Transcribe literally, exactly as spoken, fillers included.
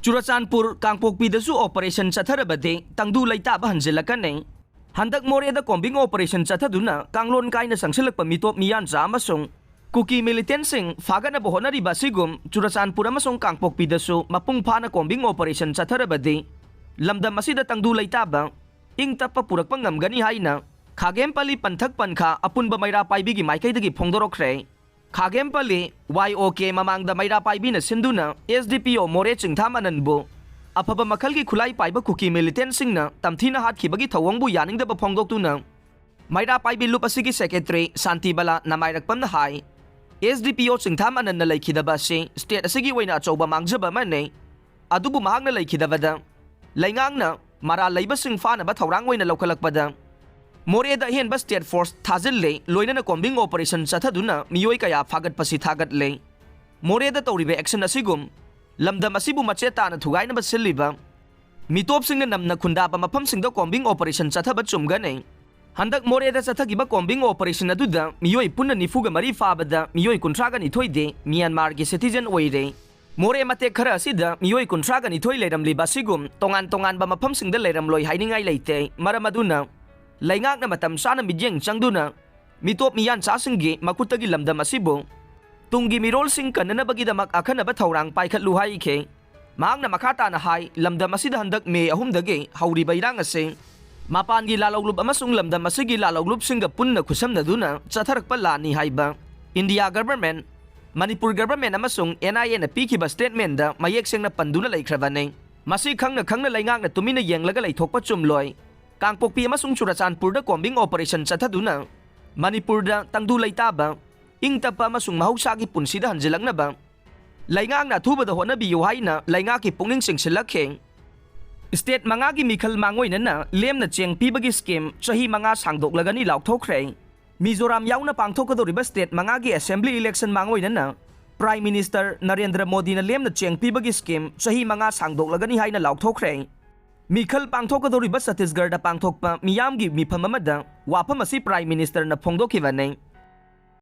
Churachandpur, ꯀꯥꯡꯄꯣꯛꯄꯤꯗꯁꯨ operation ꯆꯠꯊꯔꯕꯗꯤ ꯇꯪꯗꯨ ꯂꯩꯇꯥꯕ ꯍꯟꯖꯤꯜꯂꯛꯀꯅꯤ꯫ ꯍꯟꯗꯛ ꯃꯣꯔꯦꯗ combing operation ꯆꯠꯊꯗꯨꯅ ꯀꯥꯡꯂꯣꯟ ꯀꯥꯏꯅ ꯆꯪꯁꯤꯜꯂꯛꯄ ꯃꯤꯇꯣꯞ ꯃꯤꯌꯥꯟꯆꯥ ꯑꯃꯁꯨꯡ ꯀꯨꯀꯤ militantꯁꯤꯡ ꯐꯥꯒꯠꯅꯕ ꯍꯣꯠꯅꯔꯤꯕ ꯑꯁꯤꯒꯨꯝ ꯆꯨꯔꯆꯥꯟꯄꯨꯔ ꯑꯃꯁꯨꯡ ꯀꯥꯡꯄꯣꯛꯄꯤꯗꯁꯨ ꯃꯄꯨꯡ ꯐꯥꯅ combing operation ꯆꯠꯊꯔꯕꯗꯤ ꯂꯝꯗꯝ ꯑꯁꯤꯗ ꯇꯪꯗꯨ ꯂꯩꯇꯥꯕ, ꯏꯪ ꯇꯞꯄ ꯄꯨꯔꯛꯄ ꯉꯝꯒꯅꯤ ꯍꯥꯏꯅ ꯈꯥꯒꯦꯝꯄꯜꯂꯤ ꯄꯟꯊꯛ ꯄꯟꯈꯥ ꯑꯄꯨꯟꯕ ꯃꯩꯔꯥ ꯄꯥꯏꯕꯤꯒꯤ ꯃꯥꯏꯀꯩꯗꯒꯤ ꯐꯣꯡꯗꯣꯔꯛꯈ꯭ꯔꯦ꯫ ꯈꯥꯒꯦꯝꯄꯜꯂꯤ Y O K ꯃꯃꯥꯡꯗ ꯃꯩꯔꯥ ꯄꯥꯏꯕꯤꯅ ꯁꯤꯟꯗꯨꯅ S D P O ꯃꯣꯔꯦ ꯆꯤꯡꯊꯥꯝ ꯑꯅꯟꯕꯨ ꯑꯐꯕ ꯃꯈꯜꯒꯤ ꯈꯨꯠꯂꯥꯏ ꯄꯥꯏꯕ ꯀꯨꯀꯤ militantꯁꯤꯡꯅ ꯇꯝꯊꯤꯅ ꯍꯥꯠꯈꯤꯕꯒꯤ ꯊꯧꯑꯣꯡꯕꯨ ꯌꯥꯅꯤꯡꯗꯕ ꯐꯣꯡꯗꯣꯛꯇꯨꯅ ꯃꯩꯔꯥ ꯄꯥꯏꯕꯤ ꯂꯨꯞ ꯑꯁꯤꯒꯤ secretary ꯁꯥꯟꯇꯤꯕꯂꯥ ꯅꯃꯥꯏꯔꯛꯄꯝꯅ ꯍꯥꯏ, S D P O ꯆꯤꯡꯊꯥꯝ ꯑꯅꯟꯅ ꯂꯩꯈꯤꯗꯕ ꯑꯁꯤ state ꯑꯁꯤꯒꯤ ꯑꯣꯏꯅ ꯑꯆꯧꯕ ꯃꯥꯡꯖꯕ ꯑꯃꯅꯤ꯫ ꯑꯗꯨꯕꯨ ꯃꯍꯥꯛꯅ ꯂꯩꯈꯤꯗꯕꯗ ꯂꯩꯉꯥꯛꯅ ꯃꯔꯥꯜ ꯂꯩꯕꯁꯤꯡ ꯐꯥꯅꯕ ꯊꯧꯔꯥꯡ ꯑꯣꯏꯅ ꯂꯧꯈꯠꯂꯛꯄꯗ ꯃꯣꯔꯦꯗ ꯑꯍꯦꯟꯕ state force ꯊꯥꯖꯤꯜꯂꯦ, ꯂꯣꯏꯅꯅ combing operation ꯆꯠꯊꯗꯨꯅ ꯃꯤꯑꯣꯏ ꯀꯌꯥ ꯐꯥꯒꯠꯄꯁꯤ ꯊꯥꯒꯠꯂꯦ꯫ ꯃꯣꯔꯦꯗ ꯇꯧꯔꯤꯕ action ꯑꯁꯤꯒꯨꯝ ꯂꯝꯗꯝ ꯑꯁꯤꯕꯨ ꯃꯆꯦꯠ ꯇꯥꯅ ꯊꯨꯒꯥꯏꯅꯕ ꯁꯤꯜꯂꯤꯕ ꯃꯤꯇꯣꯞꯁꯤꯡꯅ ꯅꯝꯅ ꯈꯨꯟꯗꯥꯕ ꯃꯐꯝꯁꯤꯡꯗ combing operation ꯆꯠꯊꯕ ꯆꯨꯝꯒꯅꯤ꯫ ꯍꯟꯗꯛ ꯃꯣꯔꯦꯗ ꯆꯠꯊꯈꯤꯕ combing operation ꯑꯗꯨꯗ ꯃꯤꯑꯣꯏ ꯄꯨꯟꯅ ꯅꯤꯐꯨꯒ ꯃꯔꯤ ꯐꯥꯕꯗ ꯃꯤꯑꯣꯏ ꯀꯨꯟꯊ꯭ꯔꯥꯒ ꯅꯤꯊꯣꯏꯗꯤ ꯃ꯭ꯌꯥꯟꯃꯥꯔꯒꯤ citizen ꯑꯣꯏꯔꯦ꯫ ꯃꯣꯔꯦ ꯃꯇꯦꯛ ꯈꯔ ꯑꯁꯤꯗ ꯃꯤꯑꯣꯏ ꯀꯨꯟꯊ꯭ꯔꯥꯒ ꯅꯤꯊꯣꯏ ꯂꯩꯔꯝꯂꯤꯕ ꯑꯁꯤꯒꯨꯝ ꯇꯣꯉꯥꯟ ꯇꯣꯉꯥꯟꯕ ꯃꯐꯝꯁꯤꯡꯗ ꯂꯩꯔꯝꯂꯣꯏ ꯍꯥꯏꯅꯤꯡꯉꯥꯏ ꯂꯩꯇꯦ꯫ ꯃꯔꯝ ꯑꯗꯨꯅ ꯂꯩꯉꯥꯛꯅ ꯃꯇꯝ ꯆꯥꯅ ꯃꯤꯠꯌꯦꯡ ꯆꯪꯗꯨꯅ ꯃꯤꯇꯣꯞ ꯃꯤꯌꯥꯟꯆꯥꯁꯤꯡꯒꯤ ꯃꯈꯨꯠꯇꯒꯤ ꯂꯝꯗꯝ ꯑꯁꯤꯕꯨ ꯇꯨꯡꯒꯤ ꯃꯤꯔꯣꯜꯁꯤꯡ ꯀꯟꯅꯅꯕꯒꯤꯗꯃꯛ ꯑꯈꯟꯅꯕ ꯊꯧꯔꯥꯡ ꯄꯥꯏꯈꯠꯂꯨ ꯍꯥꯏꯈꯤ꯫ ꯃꯍꯥꯛꯅ ꯃꯈꯥ ꯇꯥꯅ ꯍꯥꯏ, ꯂꯝꯗꯝ ꯑꯁꯤꯗ ꯍꯟꯗꯛ ꯃꯦ ꯑꯍꯨꯝꯗꯒꯤ ꯍꯧꯔꯤꯕ ꯏꯔꯥꯡ ꯑꯁꯤ ꯃꯄꯥꯟꯒꯤ ꯂꯥꯂꯧꯂꯨꯞ ꯑꯃꯁꯨꯡ ꯂꯝꯗꯝ ꯑꯁꯤꯒꯤ ꯂꯥꯂꯧꯂꯨꯞꯁꯤꯡꯒ ꯄꯨꯟꯅ ꯈꯨꯠꯁꯝꯅꯗꯨꯅ ꯆꯠꯊꯔꯛꯄ ꯂꯥꯟꯅꯤ ꯍꯥꯏꯕ ꯏꯟꯗꯤꯌꯥ government, ꯃꯅꯤꯄꯨꯔ government ꯑꯃꯁꯨꯡ N I Aꯅ ꯄꯤꯈꯤꯕ statementꯗ ꯃꯌꯦꯛ ꯁꯦꯡꯅ ꯄꯟꯗꯨꯅ ꯂꯩꯈ꯭ꯔꯕꯅꯤ꯫ ꯃꯁꯤ ꯈꯪꯅ ꯈꯪꯅ ꯂꯩꯉꯥꯛꯅ ꯇꯨꯃꯤꯟꯅ ꯌꯦꯡꯂꯒ ꯂꯩꯊꯣꯛꯄ ꯆꯨꯝꯂꯣꯏ꯫ ꯀꯥꯡꯄꯣꯛꯄꯤ ꯑꯃꯁꯨꯡ ꯆꯨꯔꯆꯥꯟꯄꯨꯔꯗ combing operation ꯆꯠꯊꯗꯨꯅ ꯃꯅꯤꯄꯨꯔꯗ ꯇꯪꯗꯨ ꯂꯩꯇꯥꯕ, ꯏꯪ ꯇꯞꯄ ꯑꯃꯁꯨꯡ ꯃꯍꯧꯁꯥꯒꯤ ꯄꯨꯟꯁꯤꯗ ꯍꯟꯖꯤꯜꯂꯛꯅꯕ ꯂꯩꯉꯥꯛꯅ ꯑꯊꯨꯕꯗ ꯍꯣꯠꯅꯕꯤꯌꯨ ꯍꯥꯏꯅ ꯂꯩꯉꯥꯛꯀꯤ ꯄꯨꯛꯅꯤꯡ ꯆꯤꯡꯁꯤꯜꯂꯛꯈꯤ꯫ State ꯃꯉꯥꯒꯤ ꯃꯤꯈꯜ ꯃꯥꯡꯑꯣꯏꯅꯅ ꯂꯦꯝꯅ ꯆꯦꯡ ꯄꯤꯕꯒꯤ scheme ꯆꯍꯤ ꯃꯉꯥ ꯁꯥꯡꯗꯣꯛꯂꯒꯅꯤ ꯂꯥꯎꯊꯣꯛꯈ꯭ꯔꯦ꯫ ꯃꯤꯖꯣꯔꯥꯝ ꯌꯥꯎꯅ ꯄꯥꯡꯊꯣꯛꯀꯗꯧꯔꯤꯕ state ꯃꯉꯥꯒꯤ assembly election ꯃꯥꯡꯑꯣꯏꯅꯅ Prime Minister ꯅꯔꯦꯟꯗ꯭ꯔ ꯃꯣꯗꯤꯅ ꯂꯦꯝꯅ ꯆꯦꯡ ꯄꯤꯕꯒꯤ scheme ꯆꯍꯤ ꯃꯉꯥ ꯁꯥꯡꯗꯣꯛꯂꯒꯅꯤ ꯍꯥꯏꯅ ꯂꯥꯎꯊꯣꯛꯈ꯭ꯔꯦ꯫ ꯃꯤꯈꯜ ꯄꯥꯡꯊꯣꯛꯀꯗꯧꯔꯤꯕ ꯆꯇꯤꯁꯒꯔꯗ ꯄꯥꯡꯊꯣꯛꯄ ꯃꯤꯌꯥꯝꯒꯤ ꯃꯤꯐꯝ ꯑꯃꯗ ꯋꯥꯐꯝ ꯑꯁꯤ Prime Ministerꯅ ꯐꯣꯡꯗꯣꯛꯈꯤꯕꯅꯤ꯫